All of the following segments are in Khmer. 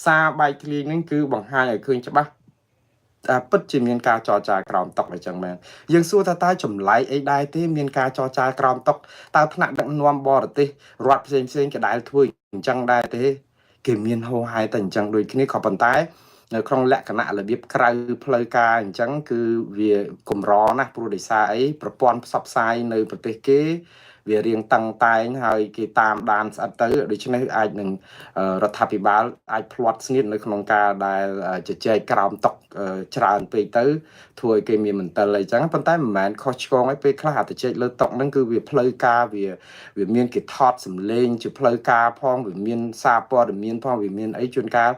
សារបែកធ្លាយហ្នឹងគឺបង្ហាញឲ្យឃើញច្បាស់ថាពិតជាមានការចរចាក្រោមតុអញ្ចឹងមែនយើងសួរថាតើចម្លែកអីដែរទេមានការចរចាក្រោមតុតើថ្នាក់ដឹកនាំបរទេសរដ្ឋផ្សេងផ្សេងគេដែលធ្វើអញ្ចឹងដែរទេគេមានហោហែតែអញ្ចឹងដូចគ្នាក៏ប៉ុន្តែនៅក្នុងលក្ខណៈរបៀបក្រៅផ្លូវការអញ្ចឹងគឺវាកម្រណាស់ព្រោះដោយសារអីប្រព័ន្ធផ្សព្វផ្សាយនៅប្រទេសគេវារៀងតឹងតែងហើយគេតាមដានស្អិតទៅដូច្នេះអាចនឹងរដ្ឋាភិបាលអាចភ្លាត់ស្នៀតនៅក្នុងការដែលជជែកក្រោមតុច្រើនពេកទៅធ្វើឲ្យគេមានមន្ទិលអីចឹងប៉ុន្តែមិនមែនខុសឆ្គងអីពេលខ្លះអាជជែកលើតុហ្នឹងគឺវាផ្លូវការវាវាមានគេថតសម្លេងជាផ្លូវការផងវាមានសារព័ត៌មានផងវាមានអីជួនកាល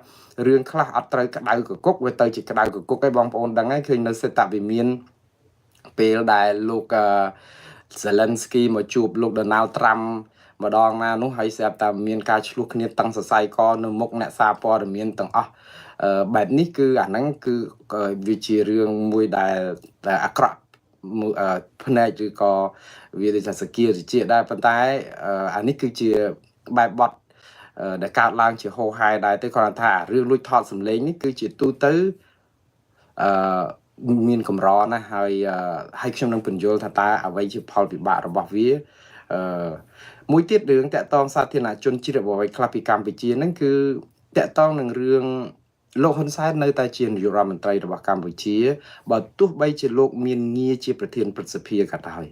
រឿងខ្លះអត់ត្រូវក្តៅកគុកវាទៅជាក្តៅកគុកឯងបងប្អូនដឹងហើយឃើញនៅសេតវិមានពេលដែលលោកអឺ Zelensky មកជួបលោក Donald Trump ម្ដងណានោះហើយស្រាប់តែមានការឆ្លោះគ្នាតឹងសរសៃកនៅមុខអ្នកសារព័ត៌មានទាំងអស់បែបនេះគឺអាហ្នឹងគឺវាជារឿងមួយដែលដែលអាក្រក់ភ្នែកឬក៏វាដូចថាសគារជាដែរប៉ុន្តែអានេះគឺជាបែបបត់ដែលកើតឡើងជាហោហែដែរទេគ្រាន់តែថារឿងលួចថតសម្លេងនេះគឺជាទូទៅអឺមានកម្រណាស់ហើយហើយខ្ញុំនឹងពន្យល់ថាតើអ្វីជាផលវិបាករបស់វាអឺមួយទៀតរឿងតាក់តងសាធារណជនជ្រាបអ្វីខ្លះពីកម្ពុជាហ្នឹងគឺតាក់តងនឹងរឿងលោកហ៊ុនសែននៅតែជានាយករដ្ឋមន្ត្រីរបស់កម្ពុជាបើទោះបីជាលោកមានងារជាប្រធានព្រឹទ្ធសភាក៏ដោយ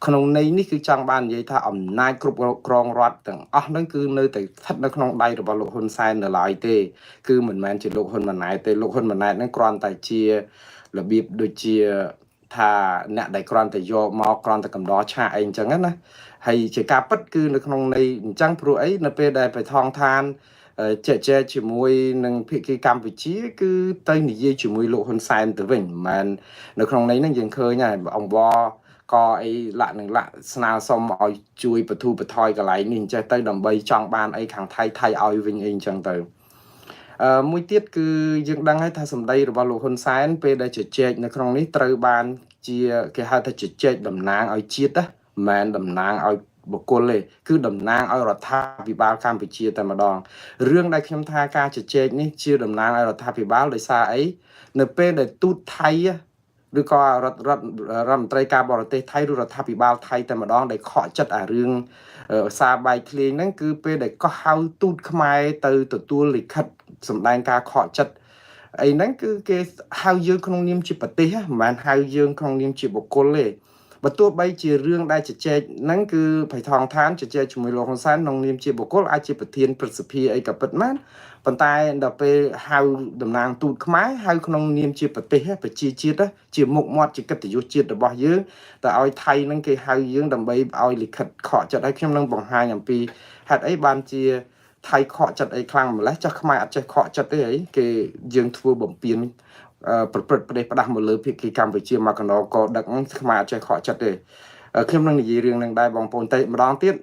ក្នុងន័យនេះគឺចង់បាននិយាយថាអំណាចគ្រប់គ្រងរដ្ឋទាំងអស់ហ្នឹងគឺនៅតែស្ថិតនៅក្នុងដៃរបស់លោកហ៊ុនសែននៅឡើយទេគឺមិនមែនជាលោកហ៊ុនម៉ាណែតទេលោកហ៊ុនម៉ាណែតហ្នឹងគ្រាន់តែជារបៀបដូចជាថាអ្នកដែលគ្រាន់តែយកមកគ្រាន់តែកំដរឆាកអីអញ្ចឹងណាហើយជាការពិតគឺនៅក្នុងន័យអញ្ចឹងព្រោះអីនៅពេលដែលបៃថងឋានជែកជែកជាមួយនឹងភាគីកម្ពុជាគឺទៅនិយាយជាមួយលោកហ៊ុនសែនទៅវិញមិនមែននៅក្នុងន័យហ្នឹងយើងឃើញហើយអង្វរក៏អីលាក់នឹងលាក់ស្នើសុំឲ្យជួយបធូរបថយកន្លែងនេះអញ្ចេះទៅដើម្បីចង់បានអីខាងថៃថៃឲ្យវិញអីអញ្ចឹងទៅអឺមួយទៀតគឺយើងដឹងហើយថាសម្ដីរបស់លោកហ៊ុនសែនពេលដែលជជែកនៅក្នុងនេះត្រូវបានជាគេហៅថាជជែកតំណាងឲ្យជាតិណាមិនមែនតំណាងឲ្យបុគ្គលទេគឺតំណាងឲ្យរដ្ឋាភិបាលកម្ពុជាតែម្ដងរឿងដែលខ្ញុំថាការជជែកនេះជាតំណាងឲ្យរដ្ឋាភិបាលដោយសារអីនៅពេលដែលទូតថៃឬក៏រដ្ឋរដ្ឋរដ្ឋមន្ត្រីការបរទេសថៃឬរដ្ឋាភិបាលថៃតែម្ដងដែលខកចិត្តអារឿងសារបែកធ្លាយហ្នឹងគឺពេលដែលកោះហៅទូតខ្មែរទៅទទួលលិខិតសម្ដែងការខកចិត្តអីហ្នឹងគឺគេហៅយើងក្នុងនាមជាប្រទេសមិនមែនហៅយើងក្នុងនាមជាបុគ្គលទេបើទោះបីជារឿងដែលជជែកហ្នឹងគឺភៃថងឋានជជែកជាមួយលោកហ៊ុនសែនក្នុងនាមជាបុគ្គលអាចជាប្រធានព្រឹទ្ធសភាអីក៏ពិតមែនប៉ុន្តែដល់ពេលហៅតំណាងទូតខ្មែរហៅក្នុងនាមជាប្រទេសប្រជាជាតិជាមុខមាត់ជាកិត្តិយសជាតិរបស់យើងតែឲ្យថៃហ្នឹងគេហៅយើងដើម្បីឲ្យលិខិតខកចិត្តឲ្យខ្ញុំនឹងបង្ហាញអំពីហេតុអីបានជាថៃខកចិត្តអីខ្លាំងម្ល៉េះចាស់ខ្មែរអត់ចេះខកចិត្តទេអីគេយើងធ្វើបំពេញប្រព្រឹត្តប្រទេសផ្ដាស់មកលើភាគីកម្ពុជាមកកណ្ដោកដឹកខ្មែរអត់ចេះខកចិត្តទេខ្ញុំនឹងនិយាយរឿងនឹងដែរបងប្អូនតែម្ដងទៀត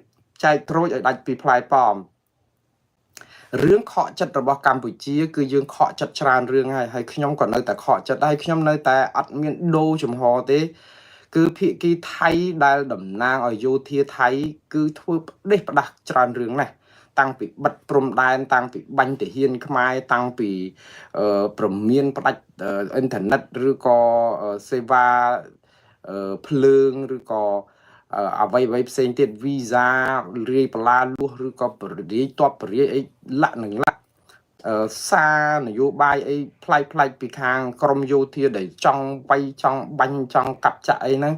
ចែកក្រូចឲ្យដាច់ពីផ្លែប៉ោមរឿងខកចិត្តរបស់កម្ពុជាគឺយើងខកចិត្តច្រើនរឿងហើយហើយខ្ញុំក៏នៅតែខកចិត្តហើយខ្ញុំនៅតែអត់មានដូរចំហទេគឺភាគីថៃដែលតំណាងឲ្យយោធាថៃគឺធ្វើផ្ដេសផ្ដាស់ច្រើនរឿងណាស់តាំងពីបិទព្រំដែនតាំងពីបាញ់ទាហានខ្មែរតាំងពីប្រមានផ្ដាច់អ៊ីនធឺណិតឬក៏សេវាភ្លើងឬក៏អ្វីអ្វីផ្សេងទៀតវីសារាយបន្លាលួសឬក៏បរិយតបបរិយអីលាក់នឹងលាក់សារនយោបាយអីប្លែកប្លែកពីខាងក្រមយោធាដែលចង់វាយចង់បាញ់ចង់កាប់ចាក់អីហ្នឹង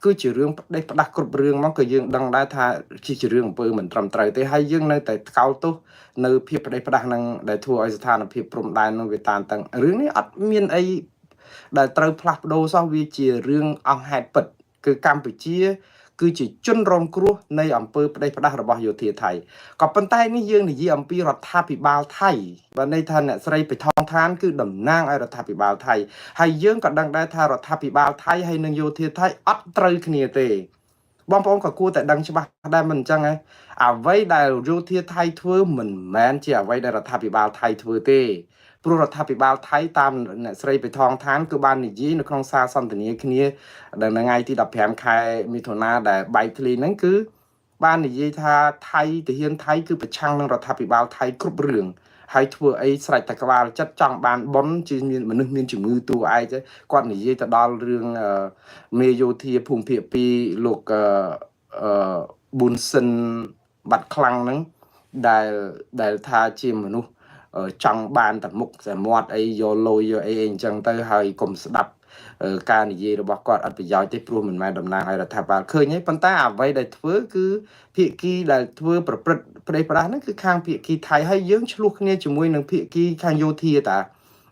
គឺជារឿងផ្ដេសផ្ដាស់គ្រប់រឿងមកក៏យើងដឹងដែរថាជារឿងអំពើមិនត្រឹមត្រូវទេហើយយើងនៅតែថ្កោលទោសនៅភាពផ្ដេសផ្ដាស់ហ្នឹងដែលធ្វើឲ្យស្ថានភាពព្រំដែននឹងវាតានតឹងរឿងនេះអត់មានអីដែលត្រូវផ្លាស់ប្ដូរសោះវាជារឿងអង្គហេតុពិតគឺកម្ពុជាគឺជាជនរងគ្រោះនៃអំពើផ្ដេសផ្ដាស់របស់យោធាថៃក៏ប៉ុន្តែនេះយើងនិយាយអំពីរដ្ឋាភិបាលថៃបើន័យថាអ្នកស្រីបៃថងឋានគឺតំណាងឲ្យរដ្ឋាភិបាលថៃហើយយើងក៏ដឹងដែរថារដ្ឋាភិបាលថៃហើយនិងយោធាថៃអត់ត្រូវគ្នាទេបងប្អូនក៏គួរតែដឹងច្បាស់ដែរមិនអញ្ចឹងហ៎អ្វីដែលយោធាថៃធ្វើមិនមែនជាអ្វីដែលរដ្ឋាភិបាលថៃធ្វើទេព្រោះរដ្ឋាភិបាលថៃតាមអ្នកស្រីបៃថងឋានគឺបាននិយាយនៅក្នុងសារសន្ទនាគ្នានៅថ្ងៃទី15ខែមិថុនាដែលបែកធ្លាយហ្នឹងគឺបាននិយាយថាថៃទាហានថៃគឺប្រឆាំងនឹងរដ្ឋាភិបាលថៃគ្រប់រឿង ហើយធ្វើអីស្រេចតែក្បាលចិត្តចង់បានប៉ុនជាមានមនុស្សមានជំងឺតួឯកគាត់និយាយទៅដល់រឿងមេយោធាភូមិភាគ2លោកអឺប៊ុនសិនបាត់ខ្លាំងហ្នឹងដែលដែលថាជាមនុស្សចង់បានតែមុខតែមាត់អីយកលុយយកអីអីអញ្ចឹងទៅហើយកុំស្ដាប់ការនិយាយរបស់គាត់អត់ប្រយោជន៍ទេព្រោះមិនមែនតំណាងឲ្យរដ្ឋាភិបាលឃើញទេប៉ុន្តែអ្វីដែលធ្វើគឺភាគីដែលធ្វើប្រព្រឹត្តប្រេះប្រាស់ហ្នឹងគឺខាងភាគីថៃហើយយើងឆ្លោះគ្នាជាមួយនឹងភាគីខាងយោធាតា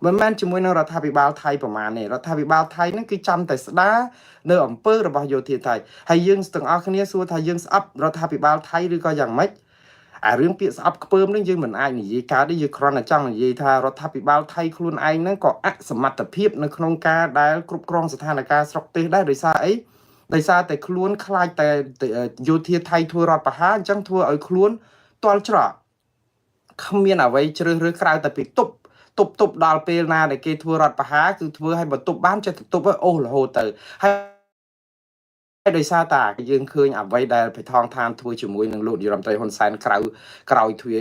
មិនមែនជាមួយនឹងរដ្ឋាភិបាលថៃប្រមាណទេរដ្ឋាភិបាលថៃហ្នឹងគឺចាំតែស្ដារនៅអំពើរបស់យោធាថៃហើយយើងទាំងអស់គ្នាសួរថាយើងស្អប់រដ្ឋាភិបាលថៃឬក៏យ៉ាងម៉េចអារឿងពាក្យស្អប់ខ្ពើមនឹងយើងមិនអាចនិយាយកើតទេយើងគ្រាន់តែចង់និយាយថារដ្ឋាភិបាលថៃខ្លួនឯងហ្នឹងក៏អសមត្ថភាពនៅក្នុងការដែលគ្រប់គ្រងស្ថានភាពស្រុកទេសដែរដោយសារអីដោយសារតែខ្លួនខ្លាចតែយោធាថៃធ្វើរដ្ឋប្រហារអញ្ចឹងធ្វើឲ្យខ្លួនទាល់ច្រកគ្មានអ្វីជ្រើសរើសក្រៅតែពីទប់ទប់ទប់ដល់ពេលណាដែលគេធ្វើរដ្ឋប្រហារគឺធ្វើឲ្យបន្ទប់បានចេះទប់ឲ្យអូសរហូតទៅហើយដោយសារតាយើងឃើញអ្វីដែលភថងឋានធ្វើជាមួយនឹងលោកនាយរដ្ឋមន្ត្រីហ៊ុនសែនក្រៅក្រោយទ្វា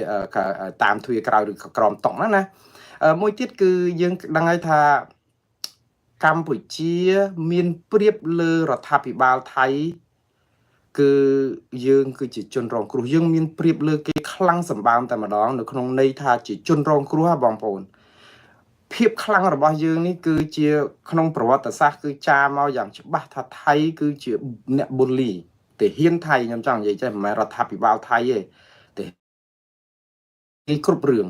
តាមទ្វាក្រៅឬក្រមតុកហ្នឹងណាមួយទៀតគឺយើងដឹងហើយថាកម្ពុជាមានប្រៀបលើរដ្ឋាភិបាលថៃគឺយើងគឺជាជនរងគ្រោះយើងមានប្រៀបលើគេខ្លាំងសម្បើមតែម្ដងនៅក្នុងន័យថាជាជនរងគ្រោះហ៎បងប្អូនភាពខ្លាំងរបស់យើងនេះគឺជាក្នុងប្រវត្តិសាស្ត្រគឺចាមកយ៉ាងច្បាស់ថាថៃគឺជាអ្នកប៊ូលីទាហានថៃខ្ញុំចង់និយាយចេះមិនមែនរដ្ឋាភិបាលថៃទេទេគ្រប់រឿង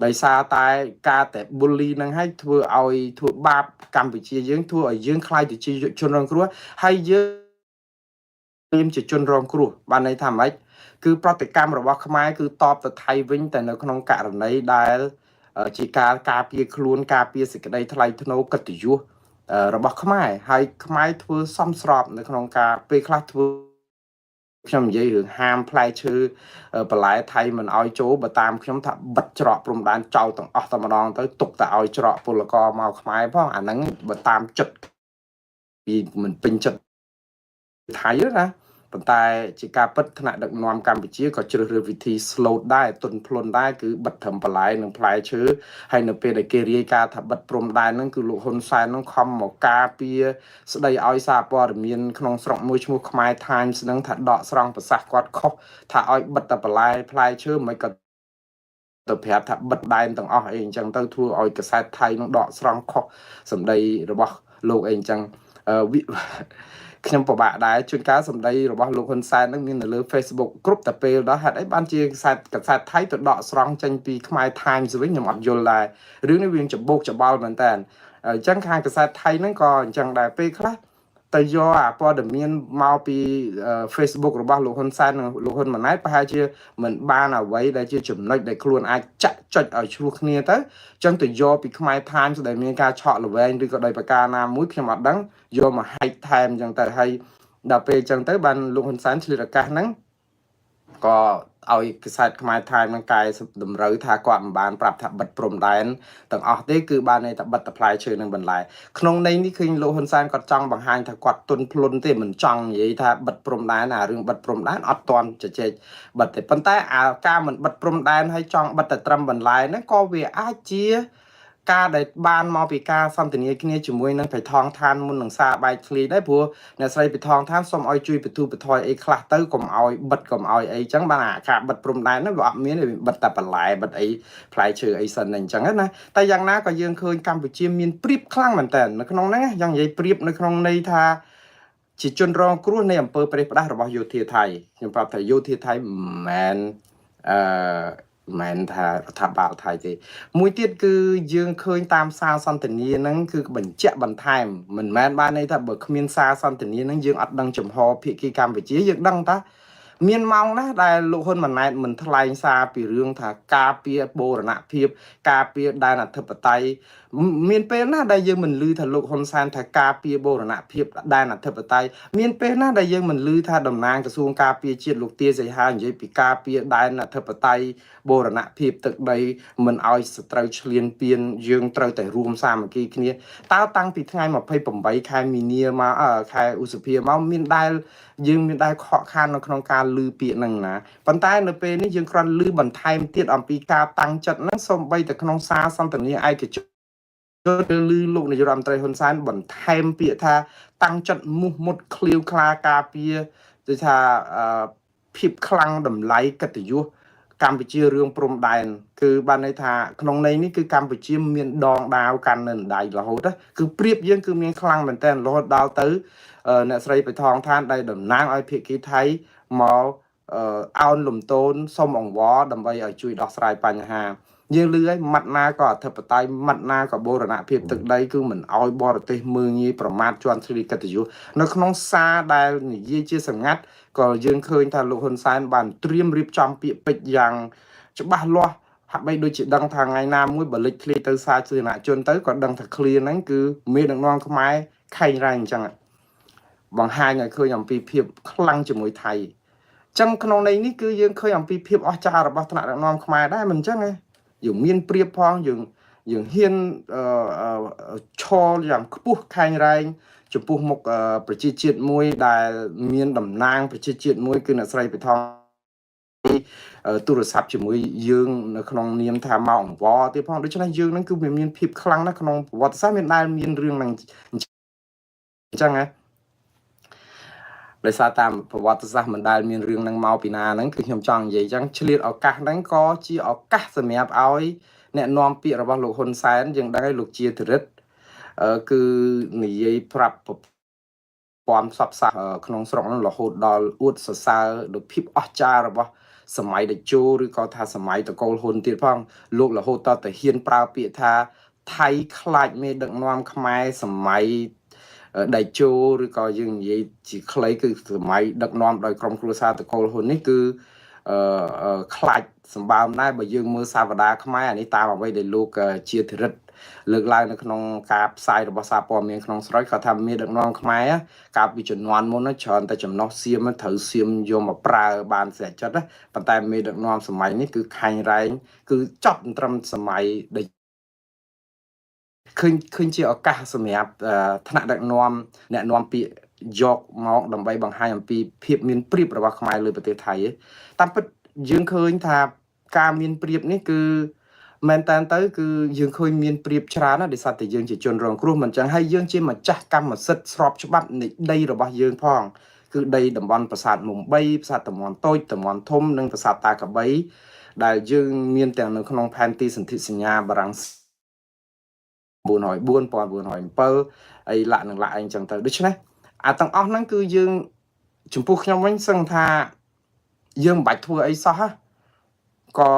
ដោយសារតែការតែប៊ូលីនឹងឲ្យធ្វើឲ្យធ្វើបាបកម្ពុជាយើងធ្វើឲ្យយើងខ្លាយទៅជាជនរងគ្រោះហើយយើងជាជនរងគ្រោះបានន័យថាម៉េចគឺប្រតិកម្មរបស់ខ្មែរគឺតបទៅថៃវិញតែនៅក្នុងករណីដែលជាការការពារខ្លួនការពារសេចក្តីថ្លៃថ្នូរកិត្តិយសរបស់ខ្មែរហើយខ្មែរធ្វើសមស្របនៅក្នុងការពេលខ្លះធ្វើខ្ញុំនិយាយរឿងហាមផ្លែឈើបន្លែថៃមិនឲ្យចូលបើតាមខ្ញុំថាបិទច្រកព្រំដែនចោលទាំងអស់តែម្ដងទៅទុកតែឲ្យច្រកពលករមកខ្មែរផងអាហ្នឹងបើតាមចិត្តពីមិនពេញចិត្តថៃណាប៉ុន្តែជាការពិតថ្នាក់ដឹកនាំកម្ពុជាក៏ជ្រើសរើសវិធី slow ដែរទុនភ្លុនដែរគឺបិទត្រឹមបន្លែនិងផ្លែឈើហើយនៅពេលដែលគេរាយការណ៍ថាបិទព្រំដែនហ្នឹងគឺលោកហ៊ុនសែនហ្នឹងខំមកការពារស្ដីឲ្យសារព័ត៌មានក្នុងស្រុកមួយឈ្មោះខ្មែរ Times ហ្នឹងថាដកស្រង់ប្រសាសន៍គាត់ខុសថាឲ្យបិទតែបន្លែផ្លែឈើមិនក៏ទៅប្រាប់ថាបិទដែនទាំងអស់អីអញ្ចឹងទៅធ្វើឲ្យកសែតថៃនឹងដកស្រង់ខុសសម្ដីរបស់លោកអីអញ្ចឹងខ្ញុំពិបាកដែរជួនកាលសម្ដីរបស់លោកហ៊ុនសែននឹងមាននៅលើ Facebook គ្រប់តែពេលដល់ហេតុអីបានជាកសែតកសែតថៃទៅដកស្រង់ចេញពីខ្មែរ Times វិញខ្ញុំអត់យល់ដែររឿងនេះវាច្បោកច្បល់មែនតើអញ្ចឹងខាងកសែតថៃហ្នឹងក៏អញ្ចឹងដែរពេលខ្លះទៅយកអាព័ត៌មានមកពី Facebook របស់លោកហ៊ុនសែននិងលោកហ៊ុនម៉ាណែតប្រហែលជាមិនបានអ្វីដែលជាចំណុចដែលខ្លួនអាចចាក់ចុចឲ្យឆ្លោះគ្នាទៅអញ្ចឹងទៅយកពីខ្មែរ Times ដែលមានការឆក់ល្វែងឬក៏ដោយប្រការណាមួយខ្ញុំអត់ដឹងយកមកហែកថែមអញ្ចឹងទៅហើយដល់ពេលអញ្ចឹងទៅបានលោកហ៊ុនសែនឆ្លៀតឱកាសហ្នឹងក៏ឲ្យកសែតខ្មែរថៃនឹងកែតម្រូវថាគាត់មិនបានប្រាប់ថាបិទព្រំដែនទាំងអស់ទេគឺបានន័យថាបិទតែផ្លែឈើនិងបន្លែក្នុងន័យនេះឃើញលោកហ៊ុនសែនគាត់ចង់បង្ហាញថាគាត់ទន់ភ្លន់ទេមិនចង់និយាយថាបិទព្រំដែនអារឿងបិទព្រំដែនអត់ទាន់ជជែកបិទទេប៉ុន្តែអាការមិនបិទព្រំដែនហើយចង់បិទតែត្រឹមបន្លែហ្នឹងក៏វាអាចជាការដែលបានមកពីការសន្ទនាគ្នាជាមួយនឹងបៃថងឋានមុននឹងសារបែកធ្លាយដែរព្រោះអ្នកស្រីបៃថងឋានសូមឲ្យជួយបទូបថយអីខ្លះទៅកុំឲ្យបិទកុំឲ្យអីចឹងបានអាការបិទព្រំដែនហ្នឹងវាអត់មានទេបិទតែបន្លែបិទអីផ្លែឈើអីសិនអញ្ចឹងណាតែយ៉ាងណាក៏យើងឃើញកម្ពុជាមានប្រៀបខ្លាំងមែនតើនៅក្នុងហ្នឹងយ៉ាងនិយាយប្រៀបនៅក្នុងន័យថាជាជនរងគ្រោះនៃអំពើប្រេះផ្ដាស់របស់យោធាថៃខ្ញុំប្រាប់ថាយោធាថៃមិនមែនអឺមិនថារដ្ឋាភិបាលថៃទេមួយទៀតគឺយើងឃើញតាមសារសន្ទនាហ្នឹងគឺបញ្ជាក់បន្ថែមមិនមែនបានន័យថាបើគ្មានសារសន្ទនាហ្នឹងយើងអត់ដឹងចំហភាគីកម្ពុជាយើងដឹងតាមានម៉ោងណាដែលលោកហ៊ុនម៉ាណែតមិនថ្លែងសារពីរឿងថាការពារបូរណភាពការពារដែនអធិបតេយ្យមានពេលណាដែលយើងមិនឮថាលោកហ៊ុនសែនថាការពារបូរណភាពដែនអធិបតេយ្យមានពេលណាដែលយើងមិនឮថាតំណាងក្រសួងការពារជាតិលោកទាសីហានិយាយពីការពារដែនអធិបតេយ្យបូរណភាពទឹកដីមិនឲ្យសត្រូវឈ្លានពានយើងត្រូវតែរួមសាមគ្គីគ្នាតើតាំងពីថ្ងៃ28ខែមីនាមកខែឧសភាមកមានដែលយើងមានដែលខកខាននៅក្នុងការ ឮពាក្យហ្នឹងណាប៉ុន្តែនៅពេលនេះយើងគ្រាន់ឮបន្ថែមទៀតអំពីការតាំងចិត្តហ្នឹងសូម្បីតែក្នុងសារសន្ទនាឯកជនឮលោកនាយរដ្ឋមន្ត្រីហ៊ុនសែនបន្ថែមពាក្យថាតាំងចិត្តមោះមុតឃ្លាវខ្លាការពារគឺថាភាពខ្លាំងតម្លៃកិត្តិយសកម្ពុជារឿងព្រំដែនគឺបានន័យថាក្នុងន័យនេះគឺកម្ពុជាមានដងដាវកាន់នៅដៃរហូតណាគឺប្រៀបយើងគឺមានខ្លាំងមែនទែនរហូតដល់ទៅអ្នកស្រីបៃថងឋានដែលតំណាងឲ្យភាគីថៃមកអោនលំទោនសុំអង្វរដើម្បីឲ្យជួយដោះស្រាយបញ្ហាយើងលឺហើយម៉ាត់ណាក៏អធិបតេយ្យម៉ាត់ណាក៏បូរណភាពទឹកដីគឺមិនអោយបរទេសមើងងាយប្រមាថជាន់ឈ្លីកិត្តិយសនៅក្នុងសារដែលនិយាយជាសម្ងាត់ក៏យើងឃើញថាលោកហ៊ុនសែនបានត្រៀមរៀបចំពាក្យពេចន៍យ៉ាងច្បាស់លាស់ហាក់បីដូចជាដឹងថាថ្ងៃណាមួយបើលេចធ្លាយទៅសាធារណជនទៅក៏ដឹងថាឃ្លាហ្នឹងគឺមេដឹកនាំខ្មែរខែងរ៉ែងអញ្ចឹងបង្ហាញឲ្យឃើញអំពីភាពខ្លាំងជាមួយថៃចឹងក្នុងន័យនេះគឺយើងឃើញអំពីភាពអស្ចារ្យរបស់ថ្នាក់ដឹកនាំខ្មែរដែរមិនអញ្ចឹងទេយើងមានព្រៀបផងយើងយើងហ៊ានឈរយ៉ាងខ្ពស់ខែងរែងចំពោះមុខប្រជាជាតិមួយដែលមានតំណាងប្រជាជាតិមួយគឺអ្នកស្រីបៃថងទូរស័ព្ទជាមួយយើងនៅក្នុងនាមថាមកអង្វរទៀតផងដូច្នេះយើងនឹងគឺវាមានភាពខ្លាំងណាស់ក្នុងប្រវត្តិសាស្ត្រមានដែលមានរឿងហ្នឹងអញ្ចឹងណាដោយសារតាមប្រវត្តិសាស្ត្រមិនដែលមានរឿងហ្នឹងមកពីណាហ្នឹងគឺខ្ញុំចង់និយាយអញ្ចឹងឆ្លៀតឱកាសហ្នឹងក៏ជាឱកាសសម្រាប់ឲ្យអ្នកនាំពាក្យរបស់លោកហ៊ុនសែនយើងដឹងហើយលោកជាធរិតគឺនិយាយប្រាប់ប្រព័ន្ធផ្សព្វផ្សាយក្នុងស្រុកហ្នឹងរហូតដល់អួតសរសើរដោយភាពអស្ចារ្យរបស់សម័យតេជោឬក៏ថាសម័យតកូលហ៊ុនទៀតផងលោករហូតតទៅហ៊ានប្រើពាក្យថាថៃខ្លាចមេដឹកនាំខ្មែរសម័យដៃជោឬក៏យើងនិយាយជាខ្លីគឺសម័យដឹកនាំដោយក្រុមគ្រួសារតកូលហ៊ុននេះគឺអឺខ្លាចសម្បើមដែរបើយើងមើលសាវតាខ្មែរអានេះតាមអ្វីដែលលោកជាធរិតលើកឡើងនៅក្នុងការផ្សាយរបស់សារព័ត៌មានក្នុងស្រុកគាត់ថាមានដឹកនាំខ្មែរកាលពីជំនាន់មុនច្រើនតែចំណោះសៀមត្រូវសៀមយកមកប្រើបានស្រេចចិត្តណាប៉ុន្តែមេដឹកនាំសម័យនេះគឺខែងរែងគឺចប់ត្រឹមសម័យដែលឃើញឃើញជាឱកាសសម្រាប់ថ្នាក់ដឹកនាំអ្នកនាំពាក្យយកមកដើម្បីបង្ហាញអំពីភាពមានប្រៀបរបស់ខ្មែរលើប្រទេសថៃតាមពិតយើងឃើញថាការមានប្រៀបនេះគឺមែនតើទៅគឺយើងឃើញមានប្រៀបច្រើនណាស់ដោយសារតែយើងជាជនរងគ្រោះមិនចឹងហើយយើងជាម្ចាស់កម្មសិទ្ធិស្របច្បាប់នៃដីរបស់យើងផងគឺដីតំបន់ប្រាសាទមុំ3ប្រាសាទតំបន់តូចតំបន់ធំនិងប្រាសាទតាកបីដែលយើងមានទាំងនៅក្នុងផែនទីសន្ធិសញ្ញាបារាំង904 1907អីលាក់នឹងលាក់អីចឹងទៅដូច្នេះអាទាំងអស់ហ្នឹងគឺយើងចំពោះខ្ញុំវិញសឹងថាយើងមិនបាច់ធ្វើអីសោះក៏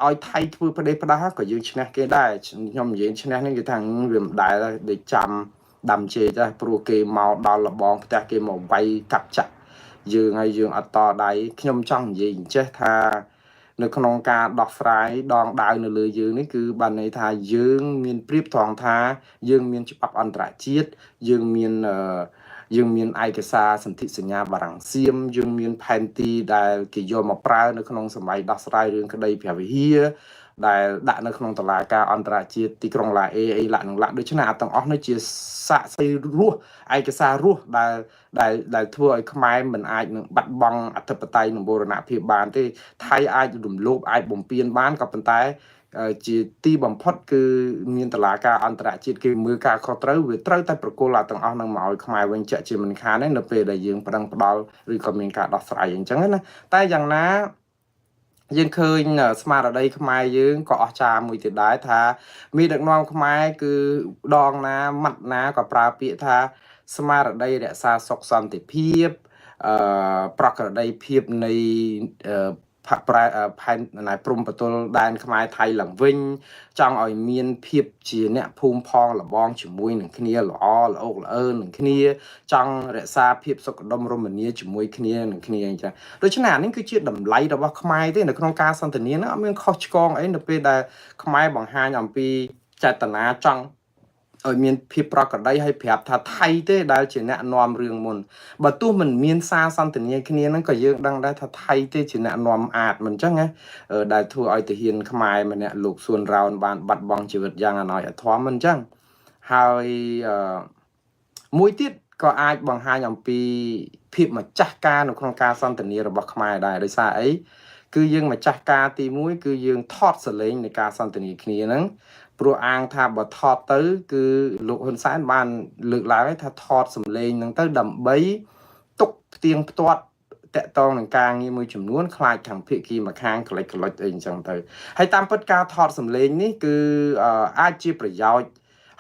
ឲ្យថៃធ្វើប្រទេសផ្ដាស់ក៏យើងឈ្នះគេដែរខ្ញុំនិយាយឈ្នះនេះគេថាវាមិនដែលដូចចាំដាំជែកដែរព្រោះគេមកដល់លបងផ្ទះគេមកវាយកាប់ចាក់យើងហើយយើងអត់តដៃខ្ញុំចង់និយាយអញ្ចេះថានៅក្នុងការដោះស្រាយដងដាវនៅលើយើងនេះគឺបានន័យថាយើងមានប្រៀបត្រង់ថាយើងមានច្បាប់អន្តរជាតិយើងមានយើងមានឯកសារសន្ធិសញ្ញាបារាំងសៀមយើងមានផែនទីដែលគេយកមកប្រើនៅក្នុងសម័យដោះស្រាយរឿងក្តីព្រះវិហារដែលដាក់នៅក្នុងតុលាការអន្តរជាតិទីក្រុងឡាអេអីឡាក់នឹងឡាក់ដូច្នេះអាទាំងអស់នេះជាសាក្សីរស់ឯកសាររស់ដែលដែលដែលធ្វើឲ្យខ្មែរមិនអាចនឹងបាត់បង់អធិបតេយ្យនិងបូរណភាពបានទេថៃអាចរំលោភអាចបំពានបានក៏ប៉ុន្តែជាទីបំផុតគឺមានតឡាការអន្តរជាតិគេមើលការខុសត្រូវវាត្រូវតែប្រគល់អាទាំងអស់នឹងមកឲ្យខ្មែរវិញជាក់ជាមិនខានទេនៅពេលដែលយើងប្តឹងផ្ដាល់ឬក៏មានការដោះស្រាយអញ្ចឹងណាតែយ៉ាងណាយើងឃើញស្មារតីខ្មែរយើងក៏អស្ចារ្យមួយទៀតដែរថាមានដឹកនាំខ្មែរគឺដងណាម៉ាត់ណាក៏ប្រើពាក្យថាស្មារតីរក្សាសុខសន្តិភាពអឺប្រក្រតីភាពនៃផប្រែផែនណែព្រំបទលដែនខ្មែរថៃឡើងវិញចង់ឲ្យមានភាពជាអ្នកភូមិផងលបងជាមួយនឹងគ្នាល្អល្អកល្អើនឹងគ្នាចង់រក្សាភាពសុខដុមរមនាជាមួយគ្នានឹងគ្នាអញ្ចឹងដូច្នេះអានេះគឺជាតម្លៃរបស់ខ្មែរទេនៅក្នុងការសន្ទនាហ្នឹងអត់មានខុសឆ្គងអីនៅពេលដែលខ្មែរបង្ហាញអំពីចេតនាចង់ឲ្យមានភាពប្រក្រតីហើយប្រាប់ថាថៃទេដែលជាអ្នកនាំរឿងមុនបើទោះមិនមានសារសន្ទនាគ្នាហ្នឹងក៏យើងដឹងដែរថាថៃទេជាអ្នកនាំអាចមិនអញ្ចឹងណាដែលធ្វើឲ្យទាហានខ្មែរម្នាក់លោកសួនរោនបានបាត់បង់ជីវិតយ៉ាងអណោយអធមមិនអញ្ចឹងហើយមួយទៀត ក៏អាចបង្ហាញអំពីភាពម្ចាស់ការនៅក្នុងការសន្ទនារបស់ខ្មែរដែរដោយសារអីគឺយើងម្ចាស់ការទី1គឺយើងថតសលេងនៃការសន្ទនាគ្នាហ្នឹងព្រោះអាងថាបើថតទៅគឺលោកហ៊ុនសែនបានលើកឡើងឲ្យថាថតសំឡេងហ្នឹងទៅដើម្បីទុកផ្ទៀងផ្ទាត់តកតងនឹងការងារមួយចំនួនខ្លាចខាងភាគីម្ខាងក្លិចក្លុចអីអញ្ចឹងទៅហើយតាមពិតការថតសំឡេងនេះគឺអាចជាប្រយោជន៍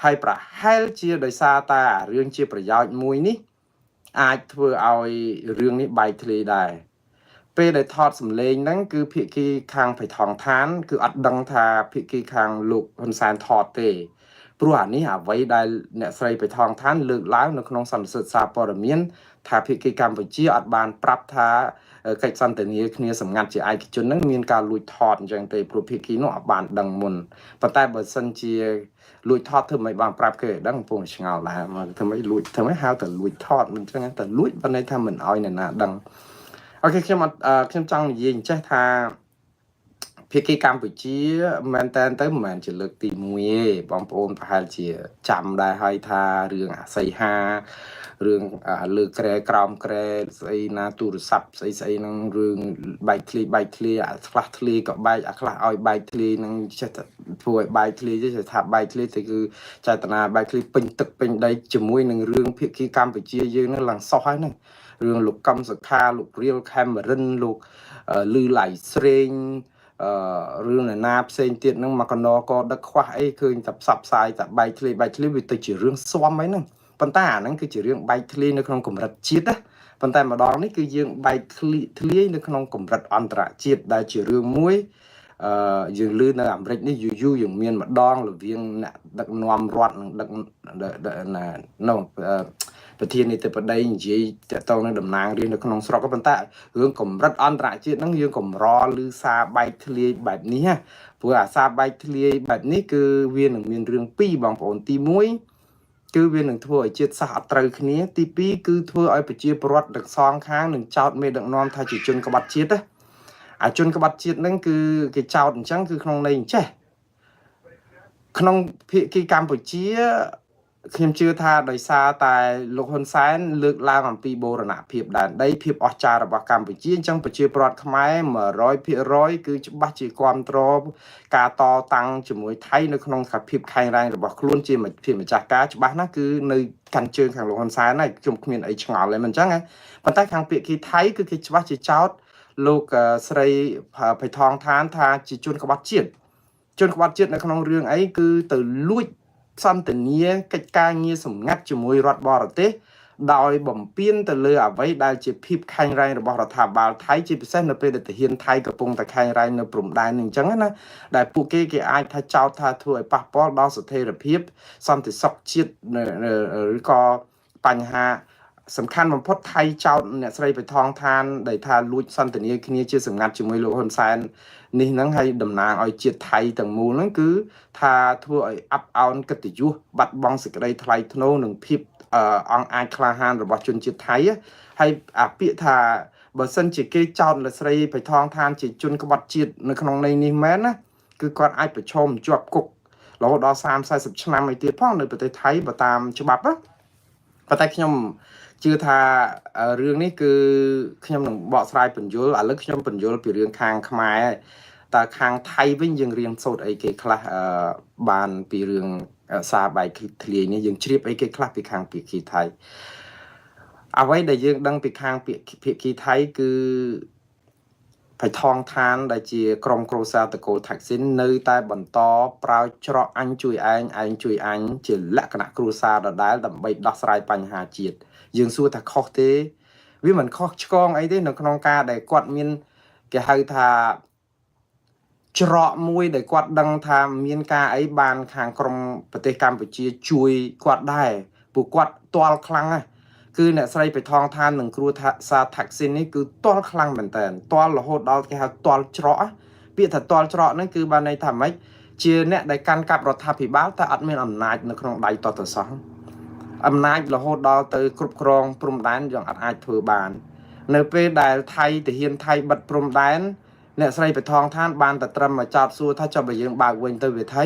ហើយប្រហែលជាដោយសារតែរឿងជាប្រយោជន៍មួយនេះអាចធ្វើឲ្យរឿងនេះបែកធ្លាយដែរពេលដែលថតសំឡេងហ្នឹងគឺភាគីខាងភៃថងឋានគឺអត់ដឹងថាភាគីខាងលោកហ៊ុនសែនថតទេព្រោះអានេះអ្វីដែលអ្នកស្រីភៃថងឋានលើកឡើងនៅក្នុងសន្និសីទសារព័ត៌មានថាភាគីកម្ពុជាអត់បានប្រាប់ថាកិច្ចសន្ទនាគ្នាសម្ងាត់ជាឯកជនហ្នឹងមានការលួចថតអញ្ចឹងទេព្រោះភាគីនោះអត់បានដឹងមុនប៉ុន្តែបើសិនជាលួចថតធ្វើមិនបានប្រាប់គេឲ្យដឹងកំពុងឆ្ងល់ដែរមកធ្វើម៉េចលួចធ្វើម៉េចហៅតែលួចថតមិនអញ្ចឹងតែលួចបើន័យថាមិនឲ្យអ្នកណាដឹង OK ខ្ញុំអត់ខ្ញុំចង់និយាយអញ្ចេះថាភាគីកម្ពុជាមែនតើទៅមិនមែនជាលើកទី1ទេបងប្អូនប្រហែលជាចាំដែរហើយថារឿងអាសីហារឿងលើក្រែក្រោមក្រែស្អីណាទូរស័ព្ទស្អីស្អីហ្នឹងរឿងបែកធ្លាយបែកធ្លាយអាខ្លះធ្លាយក៏បែកអាខ្លះឲ្យបែកធ្លាយហ្នឹងចេះតែធ្វើឲ្យបែកធ្លាយទេថាបែកធ្លាយទៅគឺចេតនាបែកធ្លាយពេញទឹកពេញដីជាមួយនឹងរឿងភាគីកម្ពុជាយើងហ្នឹងឡើងសោះហើយហ្នឹងរឿងលោកកឹមសុខាលោករៀលខេមរិនលោកលឺឡៃស្រេងអឺរឿងនរណាផ្សេងទៀតហ្នឹងមកកណកដឹកខ្វះអីឃើញតែផ្សព្វផ្សាយតែបែកធ្លាយបែកធ្លាយវាទៅជារឿងស៊ាំអីហ្នឹងប៉ុន្តែអាហ្នឹងគឺជារឿងបែកធ្លាយនៅក្នុងកម្រិតជាតិណាប៉ុន្តែម្ដងនេះគឺយើងបែកធ្លាយនៅក្នុងកម្រិតអន្តរជាតិដែលជារឿងមួយអឺយើងឮនៅអាមេរិកនេះយូរយូរយើងមានម្ដងរវាងអ្នកដឹកនាំរដ្ឋនិងដឹកណានៅប្រធានាធិបតីនិយាយតទៅនឹងតំណាងរាស្ត្រនៅក្នុងស្រុកប៉ុន្តែរឿងកម្រិតអន្តរជាតិហ្នឹងយើងកម្រឮសារបែកធ្លាយបែបនេះណាព្រោះអាសារបែកធ្លាយបែបនេះគឺវានឹងមានរឿងពីរបងប្អូនទី1គឺវានឹងធ្វើឲ្យជាតិសាសន៍អត់ត្រូវគ្នាទី2គឺធ្វើឲ្យប្រជាពលរដ្ឋទាំងសងខាងនឹងចោទមេដឹកនាំថាជាជនក្បត់ជាតិណាអាជនក្បត់ជាតិហ្នឹងគឺគេចោទអញ្ចឹងគឺក្នុងន័យអញ្ចេះក្នុងភាគីកម្ពុជាខ្ញុំជឿថាដោយសារតែលោកហ៊ុនសែនលើកឡើងអំពីបូរណភាពដែនដីភាពអស្ចារ្យរបស់កម្ពុជាអញ្ចឹងប្រជាពលរដ្ឋខ្មែរ100%គឺច្បាស់ជាគ្រប់គ្រងការតតាំងជាមួយថៃនៅក្នុងភាពខែងរែងរបស់ខ្លួនជាភាពម្ចាស់ការច្បាស់ណាស់គឺនៅកាន់ជើងខាងលោកហ៊ុនសែនហើយខ្ញុំគ្មានអីឆ្ងល់ទេមិនអញ្ចឹងហ៎ប៉ុន្តែខាងភាគីថៃគឺគេច្បាស់ជាចោតលោកស្រីភៃថងឋានថាជាជនក្បត់ជាតិជនក្បត់ជាតិនៅក្នុងរឿងអីគឺទៅលួចសន្ទនាកិច្ចការងារសម្ងាត់ជាមួយរដ្ឋបរទេសដោយបំពេញទៅលើអ្វីដែលជាភាពខែងរែងរបស់រដ្ឋាភិបាលថៃជាពិសេសនៅពេលដែលទាហានថៃកំពុងតែខែងរែងនៅព្រំដែននឹងអញ្ចឹងណាដែលពួកគេគេអាចថាចោទថាធ្វើឲ្យប៉ះពាល់ដល់ស្ថិរភាពសន្តិសុខជាតិឬក៏បញ្ហាសំខាន់បំផុតថៃចោទអ្នកស្រីបៃថងឋានដែលថាលួចសន្ទនាគ្នាជាសម្ងាត់ជាមួយលោកហ៊ុនសែននេះហ្នឹងហើយតំណាងឲ្យជាតិថៃទាំងមូលហ្នឹងគឺថាធ្វើឲ្យអាប់អោនកិត្តិយសបាត់បង់សេចក្តីថ្លៃថ្នូរនិងភាពអង្គអាចក្លាហានរបស់ជនជាតិថៃហើយអាពាក្យថាបើសិនជាគេចោទលោកស្រីបៃថងឋានជាជនក្បត់ជាតិនៅក្នុងន័យនេះមែនណាគឺគាត់អាចប្រឈមជាប់គុករហូតដល់30 40ឆ្នាំឯទៀតផងនៅប្រទេសថៃបើតាមច្បាប់ណាប៉ុន្តែខ្ញុំជឿថារឿងនេះគឺខ្ញុំនឹងបកស្រាយពន្យល់ឥឡូវខ្ញុំពន្យល់ពីរឿងខាងខ្មែរតើខាងថៃវិញយើងរៀនសូត្រអីគេខ្លះបានពីរឿងសារបែកធ្លាយនេះយើងជ្រាបអីគេខ្លះពីខាងភាគីថៃអ្វីដែលយើងដឹងពីខាងភាគីថៃគឺភៃថងឋានដែលជាក្រុមគ្រួសារតកូលថាក់ស៊ីននៅតែបន្តប្រើច្រកអញជួយឯងឯងជួយអញជាលក្ខណៈគ្រួសារដដែលដើម្បីដោះស្រាយបញ្ហាជាតិយើងសួរថាខុសទេវាមិនខុសឆ្គងអីទេនៅក្នុងការដែលគាត់មានគេហៅថាច្រកមួយដែលគាត់ដឹងថាមានការអីបានខាងក្រមប្រទេសកម្ពុជាជួយគាត់ដែរពួកគាត់ទាល់ខ្លាំងណាស់គឺអ្នកស្រីបៃថងឋាននិងគ្រួសារថាក់ស៊ីននេះគឺទាល់ខ្លាំងមែនតើទាល់រហូតដល់គេហៅទាល់ច្រកពាក្យថាទាល់ច្រកហ្នឹងគឺបានន័យថាម៉េចជាអ្នកដែលកាន់កាប់រដ្ឋាភិបាលតែអត់មានអំណាចនៅក្នុងដៃតតសោះអំណាចរហូតដល់ទៅគ្រប់គ្រងព្រំដែនយើងអត់អាចធ្វើបាន នៅពេលដែលថៃទាហានថៃបិទព្រំដែនអ្នកស្រីបៃថងឋានបានតែត្រឹមមកចោតសួរថាចុះបើយើងបើកវិញទៅវាថៃ